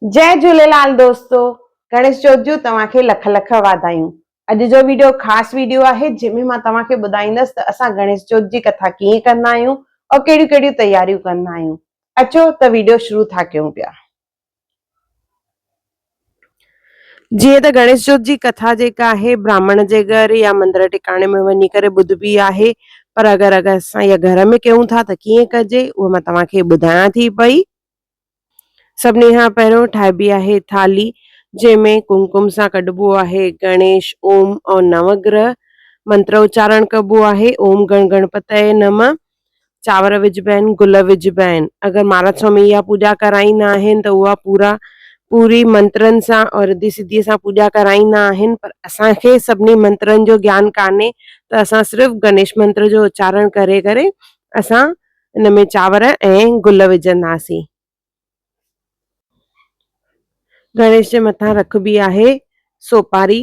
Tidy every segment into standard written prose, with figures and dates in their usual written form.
جئي جهوليلال دوستو گڻيش چوٿ جون توهان کي لک لک واڌايون اڄ جو ويڊيو خاص ويڊيو آهي جنهن ۾ مان توهان کي ٻڌائيندس ته اسان گڻيش چوٿ جي ڪٿا ڪيئن ڪندا آهيون اور ڪهڙيون ڪهڙيون تياريون ڪندا آهيون اچو ته ويڊيو شروع ٿا ڪيون پيا. جيئن ته گڻيش چوٿ جي ڪٿا جيڪا آهي براهمڻ جي گهر يا مندر ٽڪاڻي ۾ وڃي ڪري ٻڌبي آهي پر اگر اگر اسان اها گهر ۾ ڪيون ٿا ته ڪيئن ڪجي اهو مان توهان کي ٻڌايان ٿي پئي. سڀني کان پهريون ٺاهبي آهي ٿالهي، جنهن ۾ ڪمڪم سان ڪڍبو آهي گڻيش، اوم ۽ نوگرهه منتر اچارڻ ڪبو آهي، اوم گڻ گڻپتئي نمه، چانور وجهبا آهن، گل وجهبا آهن. اگر مهاراج سوامي اها پوڄا ڪرائيندا آهن ته اها پورا پوري منترن سان اور رڌي سڌي سان پوڄا ڪرائيندا آهن پر اسان کي سڀني منترن جو گيان ڪانهي ته اسان صرف گڻيش منتر جو اچارڻ ڪري ڪري اسان ان ۾ چانور ۽ گل وجهنداسين. گڻيش جي مٿان رکبي آهي سوپاري.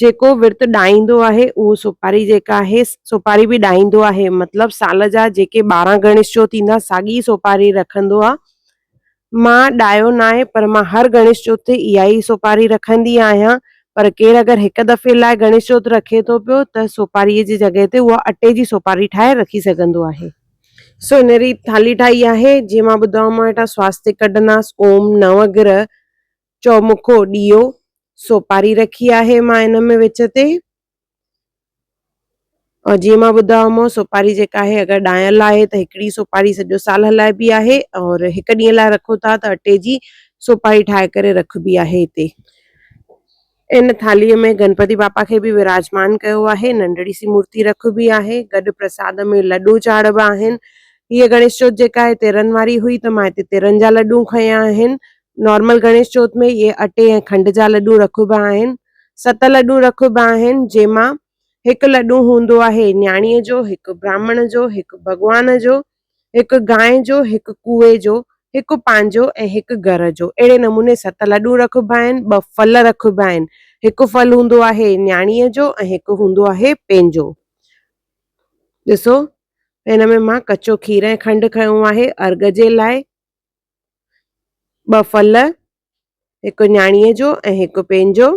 جيڪو ورت ڏائيندو آهي اهو سوپاري جيڪا آهي سوپاري به ڏائيندو آهي مطلب سال جا جيڪي 12 گڻيش چوٿ ايندا ساڳي سوپاري رکندو آهي. مان ڏايو ناهي پر مان هر گڻيش چوٿ تي اها ئي سوپاري رکندي آهيان پر ڪير اگر هڪ دفعي لاء گڻيش چوٿ رکي ٿو پيو ته سوپاريء جي جڳهه تي اها اٽي جي سوپاري ٺاهي رکي سگهندو آهي. سو ان ريت ٿالهي ٺاهي آهي جيئن مان ٻڌايومانو هيٺان سواستڪ ڪڍنداس اوم نو گرهه چومکو ڏيئو سوپاري رکي آهي مان ان ۾ وچ تي. اور جيئن مان ٻڌايومانو سوپاري جيڪا آهي اگر ڏايل آهي ته هڪڙي سوپاري سڄو سال هلائبي آهي اور هڪ ڏينهن لاء رکو ٿا ته اٽي جي سوپاري ٺاهي ڪري رکبي آهي هتي ان ٿالهيء ۾ گنپتي باپا کي به وراجمان ڪيو آهي ننڍڙي سي مورتي رکبي آهي گڏ پرساد ۾ لڏون چاڙهبا آهن هيء گڻيش چوٿ جيڪا آهي ترن واري هئي ته مان هتي ترن جا لڏون کنيا آهن نارمل گڻيش چوٿ ۾ اهي اٽي ۽ کنڊ جا لڏون رکبا آهن ست لڏون رکبا آهن، جنهن مان هڪ لڏون هوندو آهي نياڻيء جو، هڪ براهمڻ جو، هڪ ڀڳوان جو، هڪ گانء جو، هڪ ڪوئي جو، هڪ پنهنجو ۽ هڪ گهر جو. اهڙي نموني ست لڏون رکبا آهن، ٻه ڦل رکبا آهن. هڪ ڦل هوندو آهي نياڻيء جو ۽ هڪ هوندو آهي پنهنجو. ڏسو هن ۾ مان ڪچو کير ۽ کنڊ کنيو آهي ارگهه جي لاء. ٻه ڦل، هڪ نياڻيء جو ۽ هڪ پنهنجو.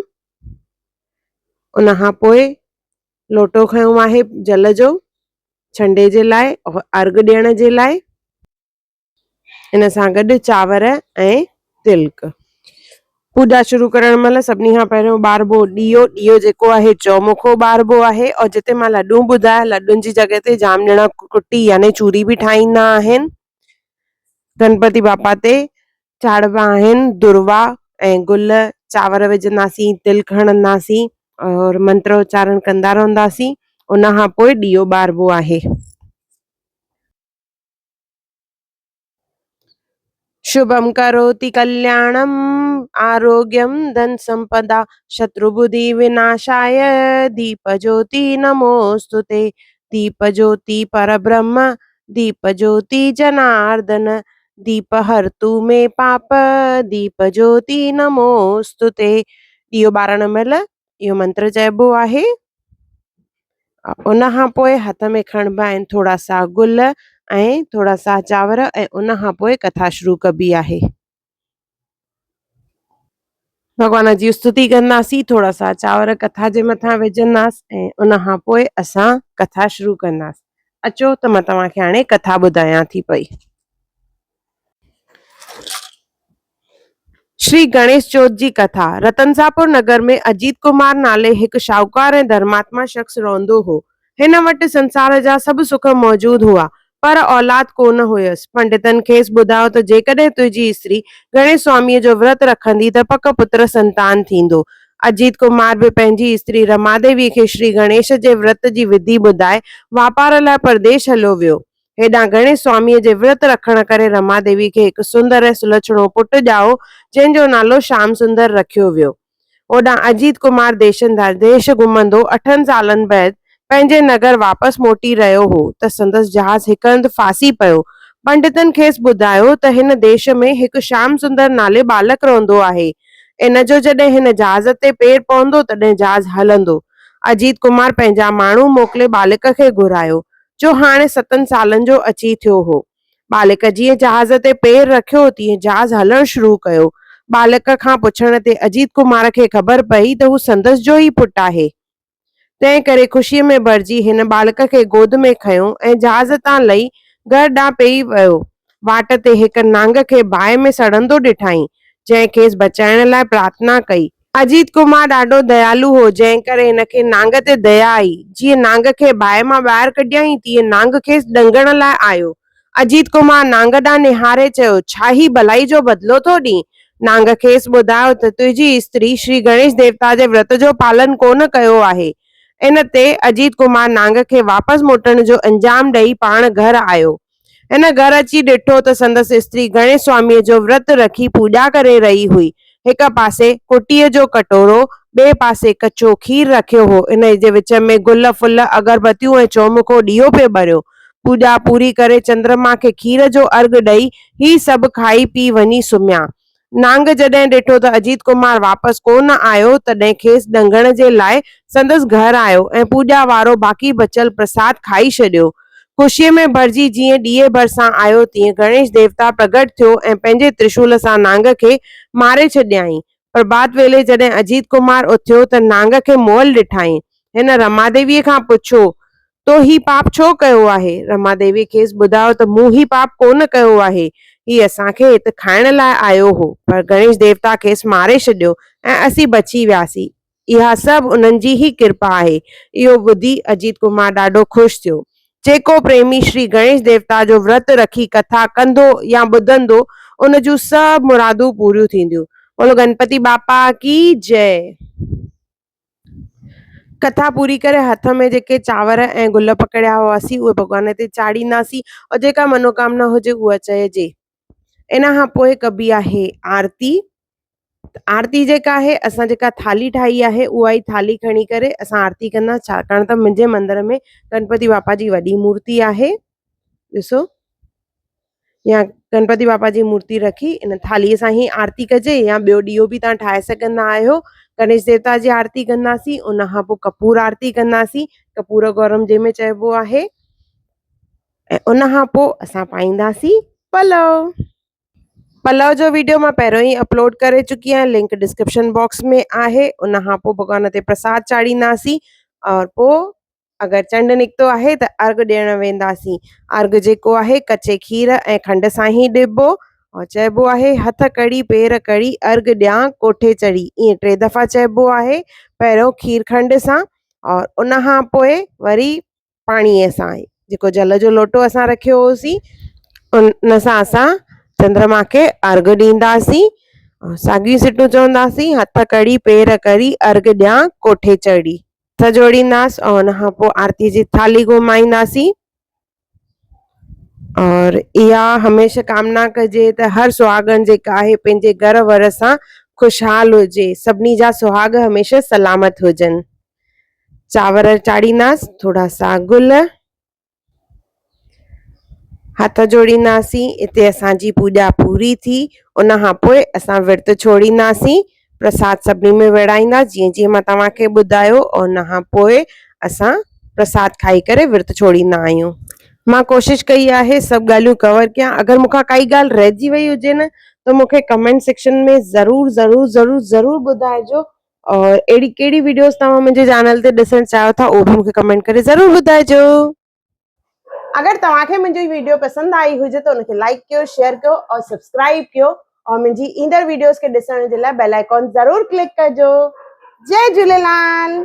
ان کان پوء لوٽو کنيو آهي جل جو ڇنڊي جي لاء ارگهه ڏيڻ جي لاء. ان سان گڏ چانور ۽ تلڪ. پوڄا شروع ڪرڻ مهل سڀني کان پهريون ٻاربو ڏيئو. ڏيئو جيڪو آهي چؤمکو ٻاربو آهي اور جتي مان لڏون ٻڌايا لڏن جي جڳهه تي جام ڄڻا ڪٽي يعني چوري به ٺاهيندا آهن. گنپتي باپا تي چاڙهبا آهن دروا ۽ گل چانور وجهنداسين تلڪ هڻنداسين اور منتر اچارڻ ڪندا رهنداسين ان کان پوء ڏيئو ٻاربو آهي. شڀم ڪروتي ڪلياڻم آروگيم ڌن سمپدا شترو ٻڌي وناشاي ديپ جوتي نموستتي ديپ جوتي پربرهم ديپ جوتي جناردن ديپ هرتو مي پاپ ديپ جوتي نموستتي ڏيئو ٻارڻ مهل اهو منتر چئبو آهي. ان کان پوء هٿ ۾ کڻبا آهن ٿورا سا گل ۽ ٿورا سا چانور ۽ ان کان پوء ڪٿا شروع ڪبي آهي. ڀڳوان جي استتي ڪنداسين، ٿورا سا چانور ڪٿا جي مٿان وجهنداس ۽ ان کان پوء اسان ڪٿا شروع ڪنداس. اچو ته مان توهان کي هاڻي ڪٿا ٻڌايان ٿي پئي. شري گڻيش چوٿ جي ڪٿا، رتنساپور نگر ۾ اجيت ڪمار نالي هڪ شاهوڪار ۽ ڌرماتما شخص رهندو هو. هن وٽ سنسار جا سڀ سک موجود هئا، پر اولاد ڪو نه هيس. پنڊتن کيس ٻڌايو ته جيڪڏهن تنهنجي استري گڻيش سواميء جو ورت رکندي ته پڪ پتر سنتان ٿيندو. اجيت ڪمار به پنهنجي استري رماديويء کي شري گڻيش جي ورت جي وڌي ٻڌائي واپار لاء پرديش هليو ويو. هيڏانهن گڻيش سواميء جي ورت رکڻ ڪري رما ديوي کي هڪ سندر ۽ سلڇڻو پٽ ڄائو، جنهن جو نالو شام سندر رکيو ويو. هوڏانهن اجيت ڪمار ديشن در ديش گهمندو اٺن سالن بعد پنهنجي نگر واپس موٽي رهيو هو ته سندس جهاز هڪ هنڌ ڦاسي پيو. پنڊتن کيس ٻڌايو ته هن ديش ۾ هڪ شام سندر نالي ٻالڪ رهندو آهي. ان جو جڏهن هن جهاز تي پير پوندو تڏهن جهاز هلندو. اجيت ڪمار پنهنجا ماڻهو موڪلي ٻالڪ کي گهرايو. جو هاڻي ستن سالن جو اچي ٿيو هو. ٻالڪ جيئن جهاز تي پير رکيو، تيئن جهاز هلڻ شروع ڪيو. ٻالڪ کان پڇڻ تي اجيت ڪمار کي خبر پئي ته هو سندس جو ئي پٽ آهي. تنهن ڪري خوشيء ۾ ڀرجي هن ٻالڪ کي گود ۾ کنيو ۽ جهاز تان لهي گهر ڏانهن پئي ويو. واٽ تي هڪ نانگ کي باهه ۾ سڙندو ڏٺائين، جنهن کيس بچائڻ لاء پرارٿنا ڪئي. اجيت ڪمار ڏاڍو ديالو هو، جنهن ڪري هن کي نانگ تي ديا آئي. جيئن نانگ کي باهه مان ٻاهر ڪڍيائين، تيئن نانگ کيس ڏنگڻ لاء آيو. اجيت ڪمار نانگ ڏانهن نهاري چيو، ڇا هي ڀلائي جو بدلو ٿو ڏين؟ نانگ کيس ٻڌايو ته تنهنجي استري شري گڻيش ديوتا جي ورت جو پالن ڪونه ڪيو آهي. ان تي اجيت ڪمار نانگ کي واپس موٽڻ جو انجام ڏئي پاڻ گهر آيو. هن گهر اچي ڏٺو ته سندس استري گڻيش سواميء جو ورت رکي پوڄا ڪري رهي هئي. هڪ پاسي ڪٽيء جو ڪٽورو، ٻئي پاسي ڪچو کير رکيو هو. انهيء جي وچ ۾ گل ڦل، اگربتيون ۽ چؤمکو ڏيئو پيو ٻريو. پوڄا پوري ڪري چندرما کي کير جو ارگهه ڏئي، هي سڀ کائي پي وڃي سمهيا. نانگ جڏهن ڏٺو ته اجيت ڪمار واپس ڪو نه آيو، تڏهن کيس ڏنگڻ جي لاء سندس گهر آيو ۽ پوڄا وارو باقي بچيل پرساد کائي ڇڏيو. خوشيء ۾ ڀرجي جيئن ڏيئي ڀرسان آيو، تيئن گڻيش ديوتا پرگهٽ ٿيو ۽ پنهنجي ترشول سان نانگ کي ماري ڇڏيائين. پرڀات ويلي جڏهن اجيت ڪمار اٿيو ته نانگ کي مئل ڏٺائين. هن رماديويء کان پڇيو، تو هي پاپ ڇو ڪيو آهي؟ رما ديويء کيس ٻڌايو ته مون هي پاپ ڪونه ڪيو آهي. هي اسان کي هت کائڻ لاء آيو هو، پر گڻيش ديوتا کيس ماري ڇڏيو ۽ اسين بچي وياسين. اها سڀ انهن جي ئي ڪرپا آهي. اهو ٻڌي اجيت ڪمار ڏاڍو خوش ٿيو. جيڪو پريمي شري گڻيش ديوتا جو ورت رکي ڪٿا ڪندو يا ٻڌندو، ان جون سڀ مرادون پوريون ٿينديون. بولو گڻپتي باپا ڪي جئه. ڪٿا پوري ڪري هٿ ۾ جيڪي چانور ۽ گل پڪڙيا هئاسين اهي ڀڳوان تي چاڙهينداسين اور جيڪا منوڪامنا هجي اها چئجي. ان کان پوء ڪبي آهي آرتي. آرتي جيڪا آهي اسان جيڪا ٿالهي ٺاهي آهي اها ئي ٿالهي کڻي ڪري اسان آرتي ڪندا ڇاڪاڻ ته منهنجي مندر ۾ گڻپتي باپا جي وڏي مورتي آهي. ڏسو. يا گڻپتي باپا جي مورتي رکي ان ٿالهيء سان ئي آرتي ڪجي يا ٻيو ڏيئو به توهان ٺاهي سگهندا آهيو گڻيش ديوتا جي آرتي ڪنداسين ان کان پوء ڪپور آرتي ڪنداسين ڪپور گورم جنهن ۾ چئبو آهي ۽ ان کان پوء اسان پائينداسين پلو پلو جو ويڊيو مان پهريون ئي اپلوڊ ڪري چڪي آهيان لنڪ ڊسڪرپشن باڪس ۾ آهي ان کان پوء ڀڳوان تي پرساد چاڙهينداسين اور پوء اگر چنڊ نڪتو آهي ته ارگهه ڏيڻ وينداسين. ارگهه جيڪو آهي ڪچي کير ۽ کنڊ سان ئي ڏبو ۽ چئبو آهي هٿ ڪڙي پير ڪڙي ارگهه ڏيان ڪوٺي چڙهي ائين ٽي دفعا چئبو آهي پهريون کير کنڊ سان اور ان کان پوء وري پاڻيء سان جيڪو جل جو لوٽو اسان رکيو هوسين ان سان اسان چندرما کي ارگهه ڏينداسين ۽ ساڳيون سٽون چونداسين هٿ ڪڙي پير ڪڙي ارگهه ڏيان ڪوٺي چڙهي. هٿ جوڙينداس ۽ ان کان پوء آرتي جي ٿالهي گهمائينداسين اور اها هميشه ڪامنا ڪجي ته هر سهاڳڻ جيڪا آهي پنهنجي گهر ور سان خوشحال هجي سڀني جا سهاڳ هميشه سلامت هجن چانور چاڙهينداس ٿورا سا گل هٿ جوڙينداسين اتي اسان جي پوڄا پوري ٿي ان کان پوء اسان ورت ڇوڙينداسين پرساد سڀني ۾ ورهائيندا جيئن جيئن مان توهان کي ٻڌايو ان کان پوء اسان پرساد کائي ڪري ورت ڇوڙيندا آهيون. مان ڪوشش ڪئي آهي سڀ ڳالهيون ڪور ڪيان اگر مون کان ڪائي ڳالهه رهجي وئي هجي نه ته مون کي ڪمينٽ سيڪشن ۾ ضرور ضرور ضرور ضرور ٻڌائجو اور اهڙي ڪهڙي وڊيوز توهان منهنجي چينل تي ڏسڻ چاهيو ٿا اهو به مون کي ڪمينٽ ڪري ضرور ٻڌائجو. اگر توهان کي منهنجي ويڊيو پسند آئي هجي ته ان کي لائيڪ ڪيو شيئر ڪيو اور سبسڪرائيب ڪيو اور منهنجي ايندڙ ويڊيوز کي ڏسڻ جي لاء بيل آئيڪون ضرور ڪلڪ ڪجو. جئي جهوليلال.